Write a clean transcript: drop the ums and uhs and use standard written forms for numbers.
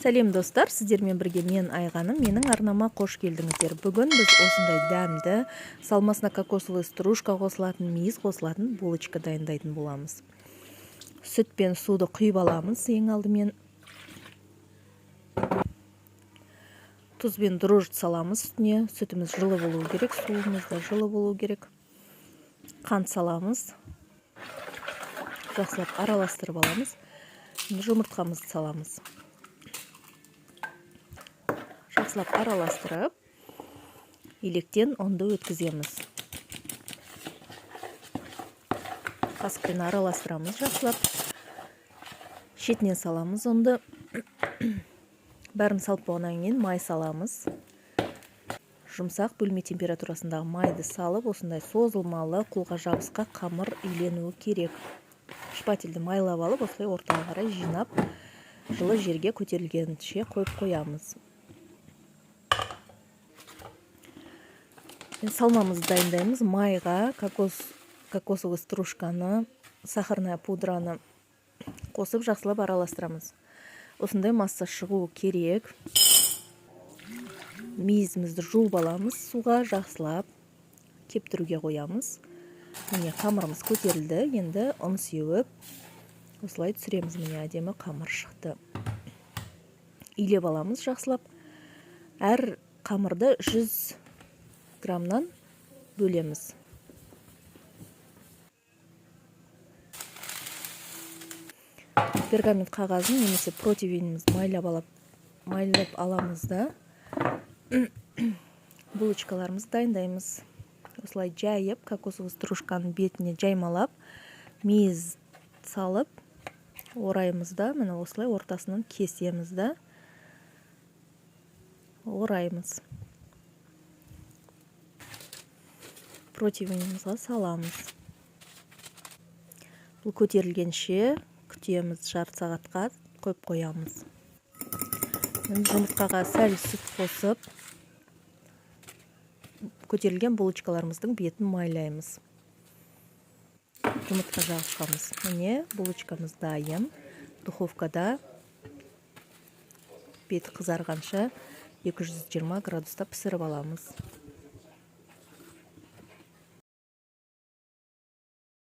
Сәлем достар, сіздермен бірге мен Айғаным, менің арнама қош келдіңіздер. Бүгін біз осындай дәмді, салмасына кокосовый стружка қосылатын, мейіз қосылатын булочка дайындайтын боламыз. Сүт пен суды құйып аламыз ең алдымен. Тұз бен дрожжи саламыз үстіне. Сүтіміз жылы болу керек, суымыз да жылы болу керек. Қант саламыз. Жақсылап араластырып аламыз. Жұмыртқамызды саламыз. Жақсылап араластырып, електен ұнды өткіземіз. Қасықпен араластырамыз жақсылап. Шетінен саламыз ұнды. Бәрін салып болғаннан кейін май саламыз. Жұмсақ бөлме температурасындағы майды салып, осындай созылмалы, қолға жабысқақ қамыр иленуі керек. Шпательді майлап алып, осылай ортаға қарай жинап, жылы жерге көтерілгенше қойып қоямыз. Салмамызды дайындаймыз. Майға кокосовый стружканы, сахарная пудраны қосып жақсылап араластырамыз. Осындай масса шығуы керек. Мейізімізді жуып аламыз суға, жақсылап кептіруге қоямыз. Міне, қамырымыз көтерілді. Енді ұн сеуіп осылай түсіреміз. Міне, әдемі қамыр шықты. Илеп аламыз жақсылап. Әр қамырды 100 граммнан бөлеміз. Пергамент қағазын немесе противенімізді майлап аламыз да булочкаларымызды дайындаймыз. Осылай жайып, кокосовый стружканың бетіне жаймалап, мейіз салып ораймыз да, міне осылай ортасынан кесеміз да ораймыз. Противенімізге саламыз. Бұл көтерілгенше күтеміз, жарты сағатқа қойып қоямыз. Енді жұмыртқаға сәл сүт қосып, көтерілген булочкаларымыздың бетін майлаймыз. Жұмыртқа жағып. Міне, булочкамыз дайын. Духовкада беті қызарғанша 220 градуста пісіріп аламыз.